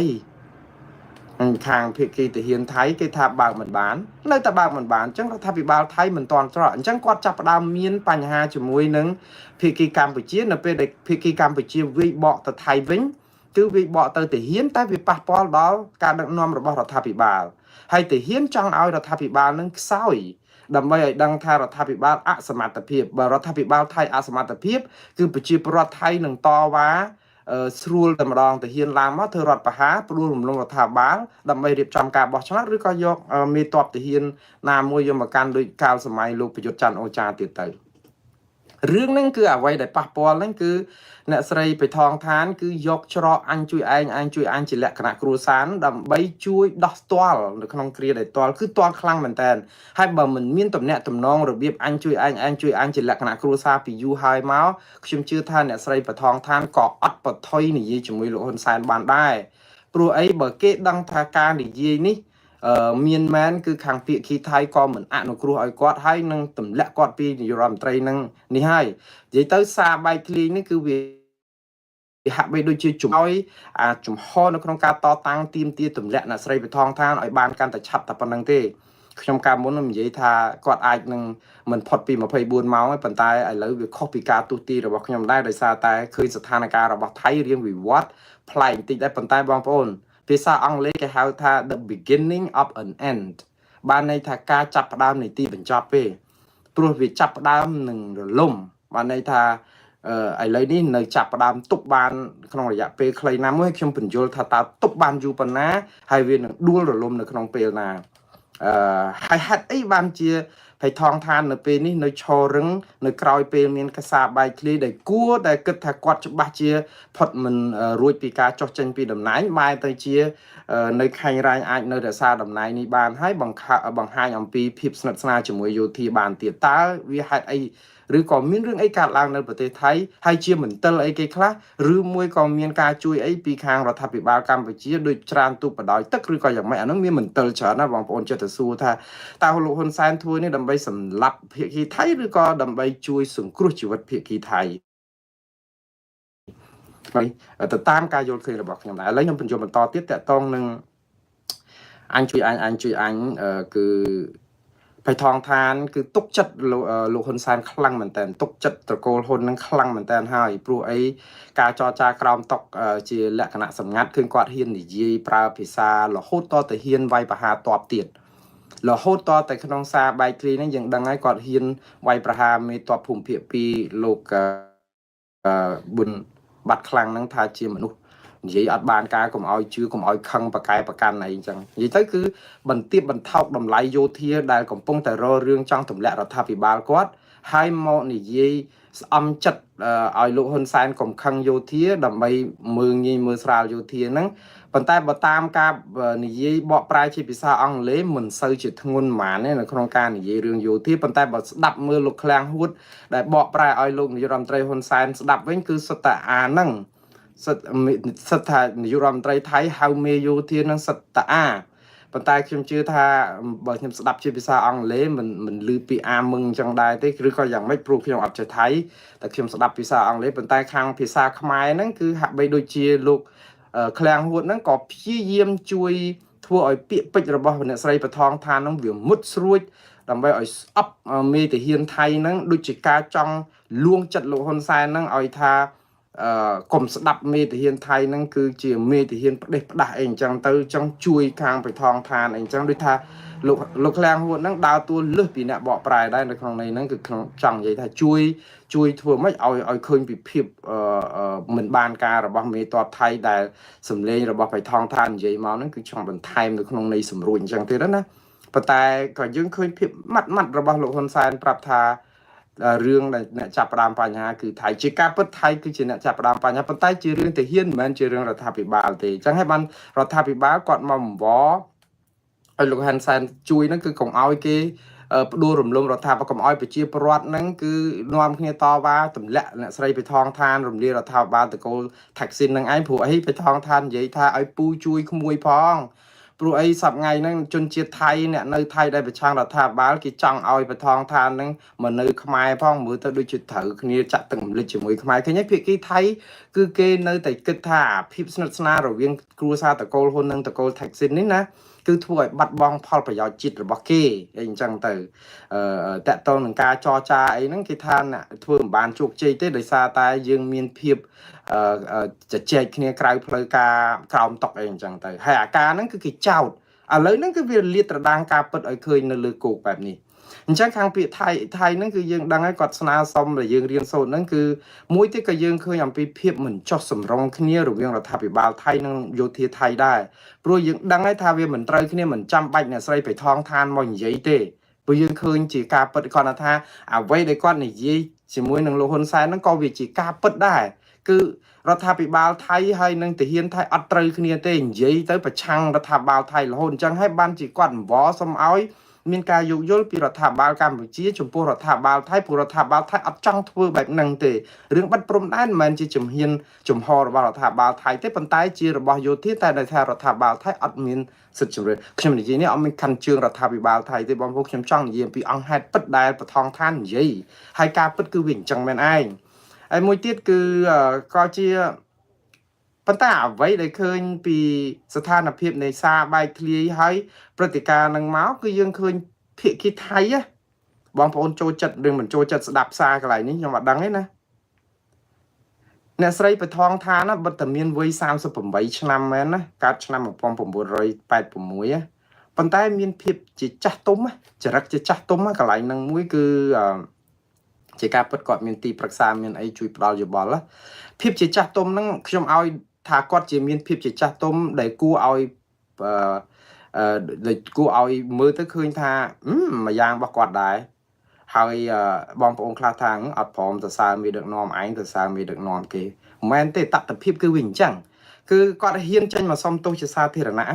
ខាងភាគីទាហានថៃគេថាបើកមិនបាននៅតែបើកមិនបានអញ្ចឹងរដ្ឋាភិបាលថៃមិនទាន់ច្រកអញ្ចឹងគាត់ចាប់ផ្ដើមមានបញ្ហាជាមួយនឹងភាគីកម្ពុជានៅពេលដែលភាគីកម្ពុជាវាយបកទៅថៃវិញគឺវាយបកទៅទាហានតែវាប៉ះពាល់ដល់ការដឹកនាំរបស់រដ្ឋាភិបាលហើយទាហានចង់ឲ្យរដ្ឋាភិបាលនឹងខ្សោយដើម្បីឲ្យដឹងថារដ្ឋាភិបាលអសមត្ថភាពបើរដ្ឋាភិបាលថៃអសមត្ថភាពគឺប្រជាពលរដ្ឋថៃនឹងតវ៉ាស្រួលតែម្ដងទាហានឡើងមកធ្វើរដ្ឋប្រហារផ្ដួលរំលំរដ្ឋាភិបាលដើម្បីរៀបចំការបោះឆ្នោតឬក៏យកមេតបទាហានណាមួយយកមកកាន់ដូចកាលសម័យលោកប្រយុទ្ធច័ន្ទអូចាទៀតទៅរឿងហ្នឹងគឺអ្វីដែលប៉ះពាល់ហ្នឹងគឺអ្នកស្រីបៃថងឋានគឺយកច្រកអញជួយឯងឯងជួយអញជាលក្ខណៈគ្រួសារដើម្បីជួយដោះស្ទាល់នៅក្នុងគ្រាដែលទាល់គឺទាល់ខ្លាំងមែនតើហើយបើមិនមានតំណែងតំណងរបៀបអញជួយឯងឯងជួយអញជាលក្ខណៈគ្រួសារពីយូរហើយមកខ្ញុំជឿថាអ្នកស្រីបថងឋានក៏អត់បថុយនិយាយជាមួយលោកហ៊ុនសែនបានដែរព្រោះអីបើគេដឹងថាការនិយាយនេះមានមែនគឺខាងពាក្យគីថៃក៏មិនអនុគ្រោះឲ្យគាត់ហើយនឹងទម្លាក់គាត់ពីនាយករដ្ឋមន្ត្រីនឹងនេះហើយនិយាយទៅសារបែកធ្លាយនេះគឺវាហាក់បីដូចជាជំឲ្យអាជំហរនៅក្នុងការតតាំងទាមទារទម្លាក់អ្នកស្រីបថងឋានឲ្យបានកាន់តែឆាប់តែប៉ុណ្្នឹងទេខ្ញុំកាលមុននិយាយថាគាត់អាចនឹងមិនផុតពី24ម៉ោងទេប៉ុន្តែឥឡូវវាខុសពីការទស្សទាយរបស់ខ្ញុំដែរដោយសារតែឃើញស្ថានភាពរបស់ថៃរៀងវិវត្តប្លែកបន្តិចដែរប៉ុន្តែបងប្អូនភាសាអង់គ្លេសគេហៅថា the beginning of an end បានន័យថាការចាប់ផ្ដើមនៃទីបញ្ចប់ទេព្រោះវាចាប់ផ្ដើមនឹងរលំបានន័យថាឥឡូវនេះនៅចាប់ផ្ដើមទប់បានក្នុងរយៈពេលខ្លីណាមួយខ្ញុំពន្យល់ថាតើទប់បានយូរប៉ុណ្ណាហើយវានឹងដួលរលំនៅក្នុងពេលណាហើយហេតុអីបានជាភៃថងឋាននៅពេលនេះនៅឈររឹងនៅក្រោយពេលមានកសាបែកធ្លាយដែលគួរដែលគិតថាគាត់ច្បាស់ជាផុតមិនរួចពីការចុះចេញពីតំណែងបែរទៅជានៅខែងរ៉ែងអាចនៅរក្សាតំណែងនេះបានហើយបង្ហាញអំពីភាពស្និទ្ធស្នាលជាមួយយោធាបានទៀតតើវាហេតុអីឬក៏មានរឿងអីកើតឡើងនៅប្រទេសថៃហើយជាមន្ទិលអីគេខ្លះឬមួយក៏មានការជួយអីពីខាងរដ្ឋាភិបាលកម្ពុជាដូចច្រើនទូបដោយទឹកឬក៏យ៉ាងម៉េចអានោះមានមន្ទិលច្រើនណាស់បងប្អូនចិត្តទៅសួរថាតើលោកហ៊ុនសែនធ្វើនេះដើម្បីសម្លាប់ភាគីថៃឬក៏ដើម្បីជួយសង្គ្រោះជីវិតភាគីថៃហើយទៅតាមការយល់ឃើញរបស់ខ្ញុំដែរឥឡូវខ្ញុំបញ្យល់បន្តទៀតតកតងនឹងអញជួយអញអញជួយអញគឺបៃថងឋានគឺទុកចិត្តលោកហ៊ុនសែនខ្លាំងមែនតើទុកចិត្តត្រកូលហ៊ុននឹងខ្លាំងមែនតើហើយព្រោះអីការចរចាក្រោមតុកជាលក្ខណៈសម្ងាត់ឃើញគាត់ហ៊ាននិយាយប្រើភាសារហូតតទៅហ៊ានវាយប្រហារតបទៀតរហូតតតែក្នុងសារបែកធ្លាយហ្នឹងយើងដឹងហើយគាត់ហ៊ានវាយប្រហារមេតបភូមិភាគ2លោកប៊ុនបាត់ខ្លាំងហ្នឹងថាជាមនុស្សនិយាយអត់បានការកុំឲ្យជឿកុំឲ្យខឹងប្រកែប្រកាន់អីអញ្ចឹងនិយាយទៅគឺបន្ទាបបន្ថោកតម្លៃយោធាដែលកំពុងតែរករឿងចង់ទម្លាក់រដ្ឋាភិបាលគាត់ហើយមកនិយាយស្អំចិត្តឲ្យលោកហ៊ុនសែនកុំខឹងយោធាដើម្បីមើងងាយមើលស្រាលយោធាហ្នឹងប៉ុន្តែបើតាមការនិយាយបកប្រែជាភាសាអង់គ្លេសមិនសូវជាធ្ងន់ហ្មងទេនៅក្នុងការនិយាយរឿងយោធាប៉ុន្តែបើស្ដាប់មើលលោកឃ្លាំងហួតដែលបកប្រែឲ្យលោកនាយករដ្ឋមន្ត្រីហ៊ុនសែនស្ដាប់វិញគឺសុទ្ធតែអាហ្នឹងសិទ្ធសិទ្ធថានាយករដ្ឋមន្ត្រីថៃហៅមេយោធានឹងសិទ្ធតាអាប៉ុន្តែខ្ញុំជឿថាបើខ្ញុំស្ដាប់ជាភាសាអង់គ្លេសមិនមិនឮពីអាមឹងចឹងដែរទេឬក៏យ៉ាងម៉េចព្រោះខ្ញុំអត់ចេះថៃតែខ្ញុំស្ដាប់ភាសាអង់គ្លេសប៉ុន្តែខាងភាសាខ្មែរហ្នឹងគឺហាក់បីដូចជាលោកឃ្លាំងហួតហ្នឹងក៏ព្យាយាមជួយធ្វើឲ្យពាក្យពេចន៍របស់អ្នកស្រីបថងឋានហ្នឹងវាមុតស្រួចដើម្បីឲ្យស្អប់មេទាហានថៃហ្នឹងដូចជាការចង់លួងចិត្តលោកហ៊ុនសែនហ្នឹងឲ្យថាអឺកុំស្ដាប់មេទាហានថៃហ្នឹងគឺជាមេទាហានផ្ដេសផ្ដាស់អីអញ្ចឹងទៅចង់ជួយខាងបៃថងឋានអីអញ្ចឹងដូចថាលោកលោកឃ្លាំងហួតហ្នឹងដើរតួលឹះពីអ្នកបកប្រែដែរនៅក្នុងន័យហ្នឹងគឺក្នុងចង់និយាយថាជួយជួយធ្វើម៉េចឲ្យឲ្យឃើញពីភាពមិនបានការរបស់មេតបថៃដែលសម្លេងរបស់បៃថងឋាននិយាយមកហ្នឹងគឺចង់បន្ថែមនៅក្នុងន័យសម្រួចអញ្ចឹងទៀតណាប៉ុន្តែក៏យើងឃើញភាពម៉ាត់ម៉ាត់របស់លោកហ៊ុនសែនប្រាប់ថារឿងដែលអ្នកចាប់ផ្ដើមបញ្ហាគឺថៃជាការពិតថៃគឺជាអ្នកចាប់ផ្ដើមបញ្ហាប៉ុន្តែជារឿងទាហានមិនមែនជារឿងរដ្ឋាភិបាលទេអញ្ចឹងហើយបានរដ្ឋាភិបាលគាត់មកអង្វរឲ្យលោកហ៊ុនសែនជួយហ្នឹងគឺកុំឲ្យគេផ្ដួលរំលំរដ្ឋាភិបាលកុំឲ្យប្រជាពលរដ្ឋហ្នឹងគឺនាំគ្នាតវ៉ាទម្លាក់អ្នកស្រីបៃថងឋានរំលាយរដ្ឋាភិបាលតកូលថាក់ស៊ីននឹងឯងព្រោះអីបៃថងឋាននិយាយថាឲ្យពូជួយក្មួយផង ព្រោះអីសប្ងៃហ្នឹងជនជាតិថៃអ្នកនៅថៃដែលប្រឆាំងរដ្ឋាភិបាលគេចង់ឲ្យបថងឋានហ្នឹងមកនៅខ្មែរផងមើលទៅដូចជាត្រូវគ្នាចាក់ទឹកម្លិចជាមួយខ្មែរឃើញទេភាគីថៃគឺគេនៅតែគិតថាអាភាពស្និទ្ធស្នាលរវាងគ្រួសារតកូលហ៊ុននិងតកូលថៃស៊ីននេះណាគឺធ្វើឲ្យបាត់បង់ផលប្រយោជន៍ជាតិរបស់គេអីអញ្ចឹងទៅអឺតកតងនឹងការចរចាអីហ្នឹងគេថាអ្នកធ្វើមិនបានជោគជ័យទេដោយសារតែយើងមានភាពអឺជជែកគ្នាក្រៅផ្លូវការក្រោមតុអីអញ្ចឹងទៅហើយអាការហ្នឹងគឺគេចោទឥឡូវហ្នឹងគឺវាលាតត្រដាងការពិតឲ្យឃើញនៅលើគោកបែបនេះអញ្ចឹងខាងពាក្យថៃថៃហ្នឹងគឺយើងដឹងហើយគាត់ស្នើសុំដែលយើងរៀនសូត្រហ្នឹងគឺមួយទៀតក៏យើងឃើញអំពីភាពមិនចុះសម្រុងគ្នារវាងរដ្ឋាភិបាលថៃនិងយោធាថៃដែរព្រោះយើងដឹងហើយថាវាមិនត្រូវគ្នាមិនចាំបាច់អ្នកស្រីបៃថងឋានមកនិយាយទេព្រោះយើងឃើញជាការពិតគាត់ថាអ្វីដែលគាត់និយាយជាមួយនឹងលោកហ៊ុនសែនហ្នឹងក៏វាជាការពិតដែរគឺរដ្ឋាភិបាលថៃហើយនិងទាហានថៃអត់ត្រូវគ្នាទេនិយាយទៅប្រឆាំងរដ្ឋាភិបាលថៃរហូតអញ្ចឹងហើយបានជាគាត់អង្វរសុំឲ្យមានការយោគយល់ពីរដ្ឋាភិបាលកម្ពុជាចំពោះរដ្ឋាភិបាលថៃព្រោះរដ្ឋាភិបាលថៃអត់ចង់ធ្វើបែបហ្នឹងទេរឿងបិទព្រំដែនមិនមែនជាជំហានចំហរបស់រដ្ឋាភិបាលថៃទេប៉ុន្តែជារបស់យោធាតែដោយថារដ្ឋាភិបាលថៃអត់មានសិទ្ធិជំរឿខ្ញុំនិយាយនេះអត់មានខាន់ជើងរដ្ឋាភិបាលថៃទេបងប្អូនខ្ញុំចង់និយាយអំពីអង្គហេតុពិតដែលបថងឋាននិយាយហើយការពិតគឺវាអញ្ចឹងមែនឯងហើយមួយទៀតគឺក៏ជាប៉ុន្តែអ្វីដែលឃើញពីស្ថានភាពនៃសារបែកធ្លាយហើយព្រឹត្តិការណ៍នឹងមកគឺយើងឃើញភាគីថៃណាបងប្អូនចូលចិត្តឬមិនចូលចិត្តស្ដាប់សារកន្លែងនេះខ្ញុំអត់ដឹងទេណាអ្នកស្រីបថងថាណាបិទតែមានវ័យ38ឆ្នាំមែនណាកើតឆ្នាំ1986ណាប៉ុន្តែមានភាពជាចាស់ទុំចរិតជាចាស់ទុំកន្លែងហ្នឹងមួយគឺជាការពិតគាត់មានទីប្រឹក្សាមានអីជួយផ្ដល់យោបល់ភាពជាចាស់ទុំហ្នឹងខ្ញុំឲ្យថាគាត់ជាមានភាពជាចាស់ទុំដែលគួរឲ្យអឺដែលគួរឲ្យមើលទៅឃើញថាមួយយ៉ាងរបស់គាត់ដែរហើយបងប្អូនខ្លះថាអត់ព្រមសរសើរមេដឹកនាំឯងសរសើរមេដឹកនាំគេមិនមែនទេតតិភាពគឺវាអញ្ចឹងគឺគាត់ហ៊ានចេញមកសុំទោសជាសាធារណៈ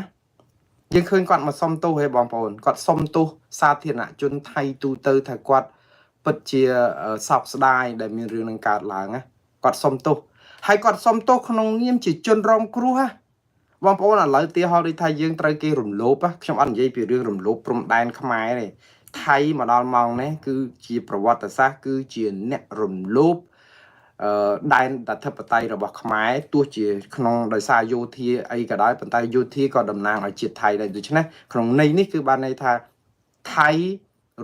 យើងឃើញគាត់មកសុំទោសហេបងប្អូនគាត់សុំទោសសាធារណជនថៃទូទៅថាគាត់ពិតជាសោកស្ដាយដែលមានរឿងនឹងកើតឡើងណាគាត់សុំទោសហើយគាត់សុំទោសក្នុងនាមជាជនរងគ្រោះណាបងប្អូនឥឡូវទីហោដូចថាយើងត្រូវគេរំលោភខ្ញុំអត់និយាយពីរឿងរំលោភព្រំដែនខ្មែរទេថៃមកដល់ម៉ោងនេះគឺជាប្រវត្តិសាស្ត្រគឺជាអ្នករំលោភអឺដែនអធិបតេយ្យរបស់ខ្មែរទោះជាក្នុងដោយសារយោធាអីក៏ដោយប៉ុន្តែយោធាក៏តំណាងឲ្យជាតិថៃដែរដូច្នេះក្នុងន័យនេះគឺបានន័យថាថៃ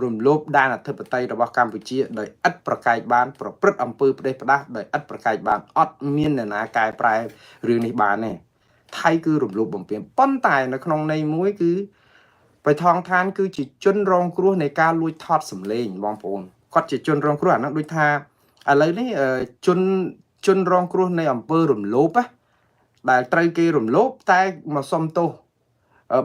រំលោភដែនអធិបតេយ្យរបស់កម្ពុជាដោយឥតប្រកែកបានប្រព្រឹត្តអំពើផ្ដេសផ្ដាសដោយឥតប្រកែកបានអត់មានអ្នកណាកែប្រែរឿងនេះបានទេថៃគឺរំលោភបំពានប៉ុន្តែនៅក្នុងន័យមួយគឺបៃថងឋានគឺជាជនរងគ្រោះនៃការលួចថតសម្លេងបងប្អូនគាត់ជាជនរងគ្រោះអាហ្នឹងដូចថាឥឡូវនេះជនជនរងគ្រោះនៃអំពើរំលោភណាដែលត្រូវគេរំលោភតែមកសុំទោស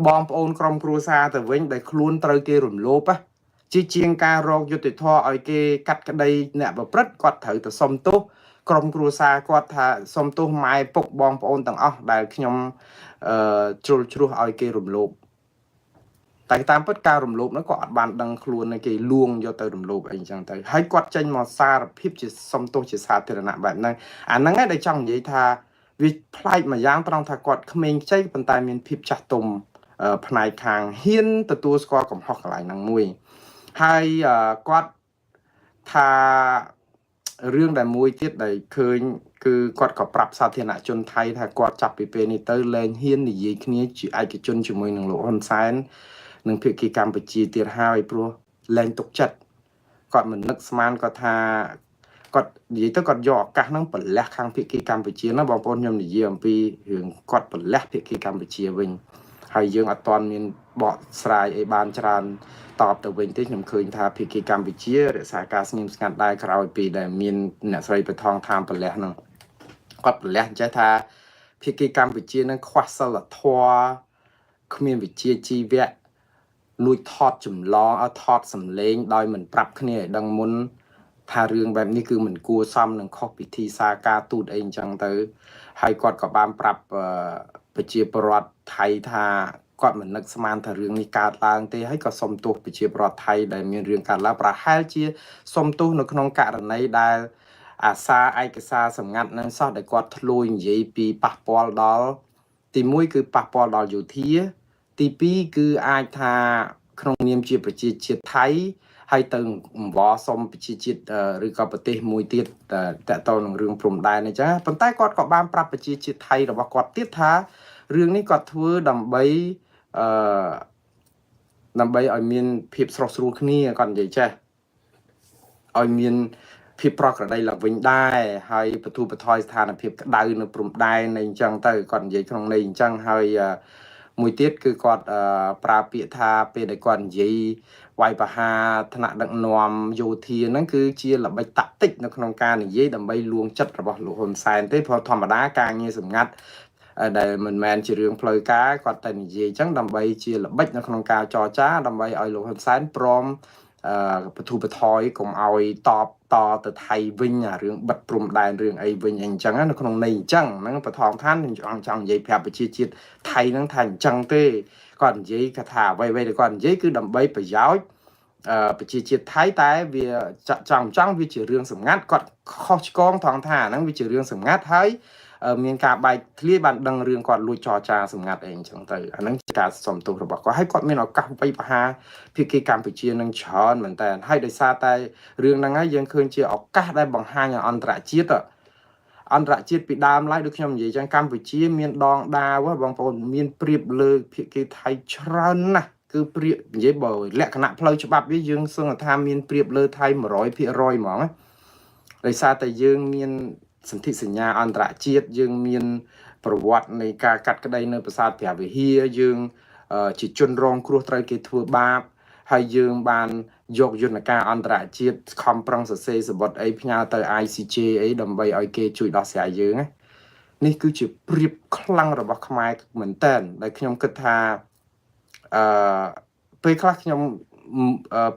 បងប្អូនក្រុមគ្រួសារទៅវិញដែលខ្លួនត្រូវគេរំលោភណាជាជាងការរកយុត្តិធម៌ឲ្យគេកាត់ក្តីអ្នកប្រព្រឹត្តគាត់ត្រូវទៅសុំទោសក្រុមគ្រួសារគាត់ថាសុំទោសម៉ែពុកបងប្អូនទាំងអស់ដែលខ្ញុំអឺជ្រុលជ្រោះឲ្យគេរំលោភតែតាមពិតការរំលោភនោះក៏អត់បានដឹងខ្លួនគេលួងយកទៅរំលោភអីចឹងទៅហើយគាត់ចេញមកសារភាពជាសុំទោសជាសាធារណៈបែបហ្នឹងអាហ្នឹងឯងដែលចង់និយាយថាវាប្លែកមួយយ៉ាងត្រង់ថាគាត់ក្មេងខ្ចីប៉ុន្តែមានភាពចាស់ទុំផ្នែកខាងហ៊ានទទួលស្គាល់កំហុសកន្លែងហ្នឹងមួយហើយគាត់ថារឿងដែលមួយទៀតដែលឃើញគឺគាត់ក៏ប្រាប់សាធារណជនថៃថាគាត់ចាប់ពីពេលនេះទៅលែងហ៊ាននិយាយគ្នាជាឯកជនជាមួយនឹងលោកហ៊ុនសែននិងភាគីកម្ពុជាទៀតហើយព្រោះលែងទុកចិត្តគាត់មិននឹកស្មានគាត់ថាគាត់និយាយទៅគាត់យកឱកាសហ្នឹងប្រលះខាងភាគីកម្ពុជាណាបងប្អូនខ្ញុំនិយាយអំពីរឿងគាត់ប្រលះភាគីកម្ពុជាវិញហើយយើងអត់ទាន់មានបកស្រាយអីបានច្រើនតបទៅវិញទេខ្ញុំឃើញថាភាគីកម្ពុជារក្សាការស្ងៀមស្ងាត់ដែរក្រោយពីដែលមានអ្នកស្រីបថងថាមប្រលះហ្នឹងគាត់ប្រលះអញ្ចេះថាភាគីកម្ពុជានឹងខ្វះសិលធម៌គ្មានវិជ្ជាជីវៈលួចថតចម្លងឲ្យថតសម្លេងដោយមិនប្រាប់គ្នាឲ្យដឹងមុនថារឿងបែបនេះគឺមិនគួរសមនឹងខុសពិធីសារការទូតអីអញ្ចឹងទៅហើយគាត់ក៏បានប្រាប់ប្រជាពលរដ្ឋថៃថាគាត់មិននឹកស្មានថារឿងនេះកើតឡើងទេហើយក៏សុំទោសប្រជាពលរដ្ឋថៃដែលមានរឿងកើតឡើងប្រហែលជាសុំទោសនៅក្នុងករណីដែលអាសារឯកសារសម្ងាត់នឹងសោះដែលគាត់ធ្លួយនិយាយពីប៉ះពាល់ដល់ទី1គឺប៉ះពាល់ដល់យោធា ទី2គឺអាចថាក្នុងនាមជាប្រជាជាតិថៃហើយទៅអង្វរសុំប្រជាជាតិឬក៏ប្រទេសមួយទៀតតកតនឹងរឿងព្រំដែនអញ្ចឹងប៉ុន្តែគាត់ក៏បានប្រាប់ប្រជាជាតិថៃរបស់គាត់ទៀតថារឿងនេះគាត់ធ្វើដើម្បីអឺដើម្បីឲ្យមានភាពស្រុះស្រួលគ្នាគាត់និយាយចេះឲ្យមានភាពប្រក្រតីឡើងវិញដែរហើយបទូបថយស្ថានភាពក្តៅនៅព្រំដែនអីអញ្ចឹងទៅគាត់និយាយក្នុងន័យអញ្ចឹងហើយមួយទៀតគឺគាត់ប្រើពាក្យថាពេលដែលគាត់និយាយវាយប្រហារថ្នាក់ដឹកនាំយោធាហ្នឹងគឺជាល្បិចតាក់ទិកនៅក្នុងការនិយាយដើម្បីលួងចិត្តរបស់លោកហ៊ុនសែនទេព្រោះធម្មតាការងារសម្ងាត់ដែលមិនមែនជារឿងផ្លូវការគាត់តែនិយាយអញ្ចឹងដើម្បីជាល្បិចនៅក្នុងការចរចាដើម្បីឲ្យលោកហ៊ុនសែនព្រមអឺបទូបថយកុំឲ្យតបតទៅថៃវិញអារឿងបិទព្រំដែនរឿងអីវិញអីអញ្ចឹងនៅក្នុងន័យអញ្ចឹងហ្នឹងបថងឋានខ្ញុំចង់និយាយប្រាប់ប្រជាជាតិថៃហ្នឹងថាអញ្ចឹងទេគាត់និយាយគាត់ថាអ្វីៗដែលគាត់និយាយគឺដើម្បីប្រយោជន៍អឺប្រជាជាតិថៃតែវាចង់ចង់វាជារឿងសម្ងាត់គាត់ខុសឆ្គងថងថាហ្នឹងវាជារឿងសម្ងាត់ហើយមានការបែកធ្លាយបានដឹងរឿងគាត់លួចចរចាសម្ងាត់អីអញ្ចឹងទៅអាហ្នឹងជាការសុំទោសរបស់គាត់ហើយគាត់មានឱកាសវាយប្រហារភាគីកម្ពុជានឹងច្រើនមែនតើហើយដោយសារតែរឿងហ្នឹងហើយយើងឃើញជាឱកាសដែលបង្ហាញឲ្យអន្តរជាតិអន្តរជាតិពីដើមឡើយដូចខ្ញុំនិយាយចឹងកម្ពុជាមានដងដាវបងប្អូនមានប្រៀបលើភាគីថៃច្រើនណាស់គឺប្រៀបនិយាយបើលក្ខណៈផ្លូវច្បាប់វាយើងសឹងថាមានប្រៀបលើថៃ100%ហ្មងដោយសារតែយើងមានសន្ធិសញ្ញាអន្តរជាតិយើងមានប្រវត្តិនៃការកាត់ក្តីនៅប្រាសាទព្រះវិហារយើងជាជនរងគ្រោះត្រូវគេធ្វើបាបហើយយើងបានយកយន្តការអន្តរជាតិខំប្រឹងសរសេរសម្បត្តិអីផ្ញើទៅ ICJ អីដើម្បីឲ្យគេជួយដោះស្រាយយើងណានេះគឺជាប្រៀបខ្លាំងរបស់ខ្មែរមែនតើដែលខ្ញុំគិតថាអឺពេលខ្លះខ្ញុំ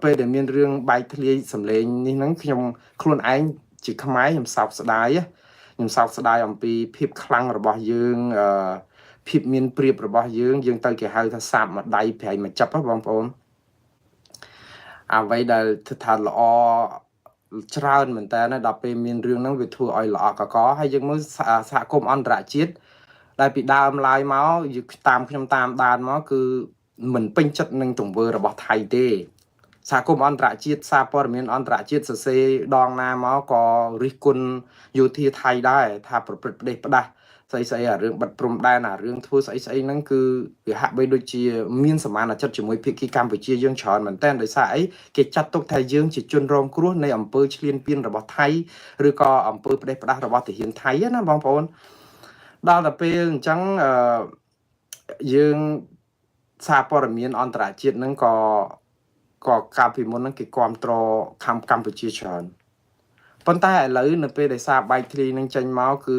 ពេលដែលមានរឿងបែកធ្លាយសម្លេងនេះហ្នឹងខ្ញុំខ្លួនឯងជាខ្មែរខ្ញុំសោកស្ដាយខ្ញុំសោកស្ដាយអំពីភាពខ្លាំងរបស់យើងអឺភាពមានប្រៀបរបស់យើងយើងទៅគេហៅថាសាបមួយដៃប្រៃមួយចាប់បងប្អូនអ្វីដែលធ្វើថាល្អច្រើនមែនតើណាដល់ពេលមានរឿងហ្នឹងវាធ្វើឲ្យល្អកកហើយយើងមើលសហគមន៍អន្តរជាតិដែលពីដើមឡើយមកតាមខ្ញុំតាមដានមកគឺមិនពេញចិត្តនឹងទង្វើរបស់ថៃទេសហគមន៍អន្តរជាតិសារព័ត៌មានអន្តរជាតិសរសេរដងណាមកក៏រិះគន់យោធាថៃដែរថាប្រព្រឹត្តផ្ដេសផ្ដាស់ស្អីស្អីអារឿងបិទព្រំដែនអារឿងធ្វើស្អីស្អីហ្នឹងគឺវាហាក់បីដូចជាមានសមានចិត្តជាមួយភាគីកម្ពុជាយើងច្រើនមែនតើដោយសារអីគេចាត់ទុកថាយើងជាជនរងគ្រោះនៃអំពើឈ្លានពានរបស់ថៃឬក៏អំពើផ្ដេសផ្ដាស់របស់ទាហានថៃណាបងប្អូនដល់ទៅពេលអញ្ចឹងអឺយើងសារព័ត៌មានអន្តរជាតិហ្នឹងក៏ក៏កាលពីមុនហ្នឹងគេគ្រប់គ្រងកម្ពុជាច្រើនប៉ុន្តែឥឡូវនៅពេលដែលសារបែកធ្លាយនឹងចេញមកគឺ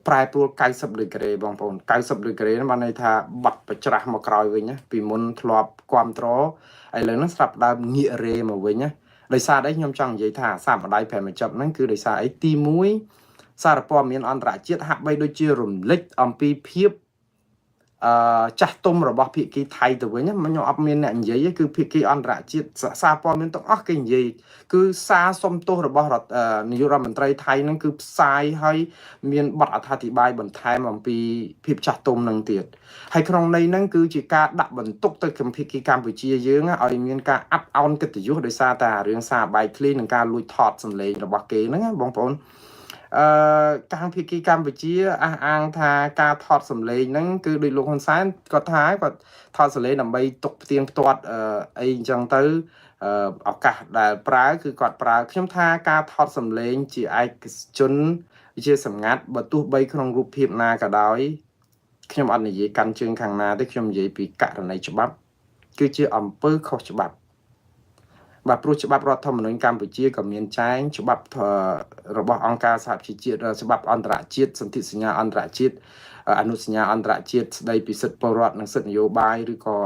ប្រែប្រួល90ដឺក្រេបងប្អូន90ដឺក្រេហ្នឹងបានន័យថាបាត់បច្រាស់មកក្រោយវិញណាពីមុនធ្លាប់គ្រប់គ្រងឥឡូវហ្នឹងស្រាប់ដើមងាករេមកវិញណាដោយសារអីខ្ញុំចង់និយាយថាសាកម្ដាយប្រែមកចាប់ហ្នឹងគឺដោយសារអីទី1សារព័ត៌មានអន្តរជាតិហាក់បីដូចជារំលេចអំពីភាពអឺចាស់ទុំរបស់ភាគីថៃទៅវិញខ្ញុំអត់មានអ្នកនិយាយទេគឺភាគីអន្តរជាតិសារព័ត៌មានទាំងអស់គេនិយាយគឺសារសុំទោសរបស់នាយករដ្ឋមន្ត្រីថៃហ្នឹងគឺផ្សាយឲ្យមានបទអត្ថាធិប្បាយបន្ថែមអំពីភាពចាស់ទុំនឹងទៀតហើយក្នុងន័យហ្នឹងគឺជាការដាក់បន្ទុកទៅកម្ពុជាកម្ពុជាយើងឲ្យមានការអាប់អោនកិត្តិយសដោយសារតែរឿងសារបែកធ្លាយនិងការលួចថតសម្លេងរបស់គេហ្នឹងណាបងប្អូនអឺកាងភាគីកម្ពុជាអះអាងថាការថតសម្លេងហ្នឹងគឺដោយលោកហ៊ុនសែនគាត់ថាគាត់ថតសម្លេងដើម្បីទុកផ្ទៀងផ្ទាត់អីអញ្ចឹងទៅឱកាសដែលប្រើគឺគាត់ប្រើខ្ញុំថាការថតសម្លេងជាឯកជនជាសម្ងាត់បើទោះបីក្នុងរូបភាពណាក៏ដោយខ្ញុំអត់និយាយកាន់ជើងខាងណាទេខ្ញុំនិយាយពីករណីច្បាប់គឺជាអំពើខុសច្បាប់បាទព្រោះច្បាប់រដ្ឋធម្មនុញ្ញកម្ពុជាក៏មានចែងច្បាប់របស់អង្គការសហប្រជាជាតិច្បាប់អន្តរជាតិសន្ធិសញ្ញាអន្តរជាតិអនុសញ្ញាអន្តរជាតិស្ដីពីសិទ្ធិពលរដ្ឋនិងសិទ្ធិនយោបាយឬក៏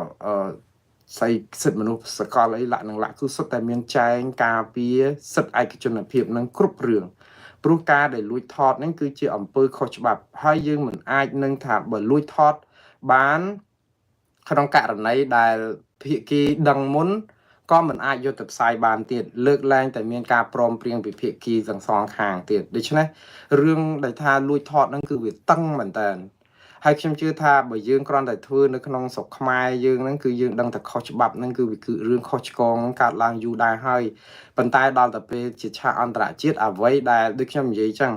ស្អីសិទ្ធិមនុស្សសកលអីលក្ខនឹងលក្ខគឺសុទ្ធតែមានចែងការពារសិទ្ធិឯកជនភាពនឹងគ្រប់រឿងព្រោះការដែលលួចថតហ្នឹងគឺជាអំពើខុសច្បាប់ហើយយើងមិនអាចនឹងថាបើលួចថតបានក្នុងករណីដែលភាគីដឹងមុនក៏មិនអាចយកទៅផ្សាយបានទៀតលើកលែងតែមានការព្រមព្រៀងពីភាគីទាំងសងខាងទៀតដូច្នេះរឿងដែលថាលួចថតហ្នឹងគឺវាតឹងមែនតើ ហើយខ្ញុំជឿថាបើយើងគ្រាន់តែធ្វើនៅក្នុងស្រុកខ្មែរយើងហ្នឹងគឺយើងដឹងតែខុសច្បាប់ហ្នឹងគឺវាគឺរឿងខុសឆ្គងកើតឡើងយូរដែរហើយប៉ុន្តែដល់ទៅពេលជាឆាកអន្តរជាតិអ្វីដែលដូចខ្ញុំនិយាយចឹង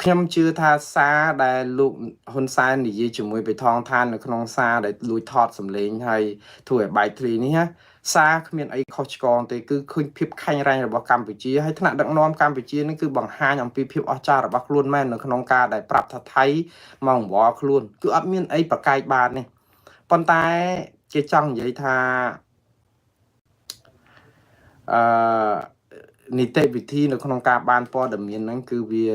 ខ្ញុំជឿថាសារដែលលោកហ៊ុនសែននិយាយជាមួយបេថងឋាននៅក្នុងសារដែលលួចថតសម្លេងហើយធ្វើឲ្យបែកធ្លាយនេះណាសារគ្មានអីខុសឆ្គងទេគឺឃើញភាពខែងរ៉ែងរបស់កម្ពុជាហើយថ្នាក់ដឹកនាំកម្ពុជានេះគឺបង្ហាញអំពីភាពអស្ចារ្យរបស់ខ្លួនមែននៅក្នុងការដែលប្រាប់ថាថៃមកអង្វរខ្លួនគឺអត់មានអីប្រកែកបានទេប៉ុន្តែគេចង់និយាយថាអឺនីតិវិធីនៅក្នុងការបានព័ត៌មានហ្នឹងគឺវា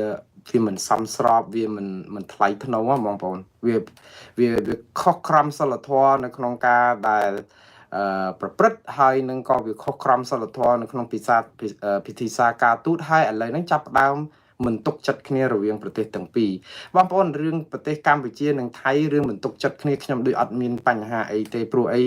វាមិនសមស្របវាមិនមិនថ្លៃថ្នូរបងប្អូនវាវាវាខុសក្រមសីលធម៌នៅក្នុងការដែលអឺប្រព្រឹត្តហើយនឹងក៏វាខុសក្រមសីលធម៌នៅក្នុងពិសាពិធីសារការទូតហើយឥឡូវហ្នឹងចាប់ផ្ដើមមិនទុកចិត្តគ្នារវាងប្រទេសទាំងពីរបងប្អូនរឿងប្រទេសកម្ពុជានិងថៃរឿងមិនទុកចិត្តគ្នាខ្ញុំដូចអត់មានបញ្ហាអីទេព្រោះអី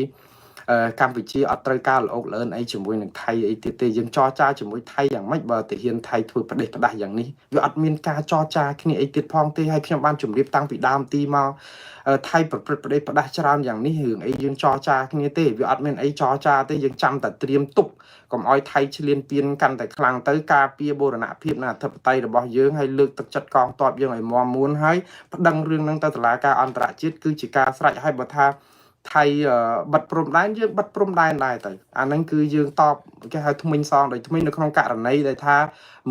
កម្ពុជាអត់ត្រូវការល្អោកល្អឿនអីជាមួយនឹងថៃអីទៀតទេយើងចរចាជាមួយថៃយ៉ាងម៉េចបើទាហានថៃធ្វើប្រទេសផ្ដាស់យ៉ាងនេះវាអត់មានការចរចាគ្នាអីទៀតផងទេហើយខ្ញុំបានជម្រាបតាំងពីដើមទីមកថៃប្រព្រឹត្តប្រទេសផ្ដាស់ច្រើនយ៉ាងនេះរឿងអីយើងចរចាគ្នាទេវាអត់មានអីចរចាទេយើងចាំតែត្រៀមទប់កុំឲ្យថៃឈ្លានពានកាន់តែខ្លាំងទៅការពារបូរណភាពនិងអធិបតេយ្យរបស់យើងហើយលើកទឹកចិត្តកងទ័ពយើងឲ្យមាំមួនហើយប្តឹងរឿងហ្នឹងទៅតុលាការអន្តរជាតិគឺជាការស្រេចហើយបើថាថៃបិទព្រំដែនយើងបិទព្រំដែនដែរទៅអាហ្នឹងគឺយើងតបគេហៅថ្មិញសងដោយថ្មិញនៅក្នុងករណីដែលថា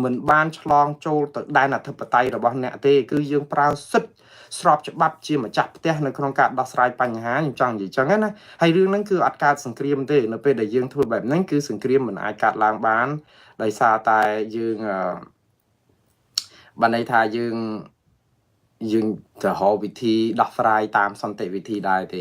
មិនបានឆ្លងចូលទៅដែនអធិបតេយ្យរបស់អ្នកទេគឺយើងប្រើសិទ្ធិស្របច្បាប់ជាម្ចាស់ផ្ទះនៅក្នុងការដោះស្រាយបញ្ហាខ្ញុំចង់និយាយចឹងណាហើយរឿងហ្នឹងគឺអត់កើតសង្គ្រាមទេនៅពេលដែលយើងធ្វើបែបហ្នឹងគឺសង្គ្រាមមិនអាចកើតឡើងបានដោយសារតែយើងបានន័យថាយើងយើងទៅរកវិធីដោះស្រាយតាមសន្តិវិធីដែរទេ។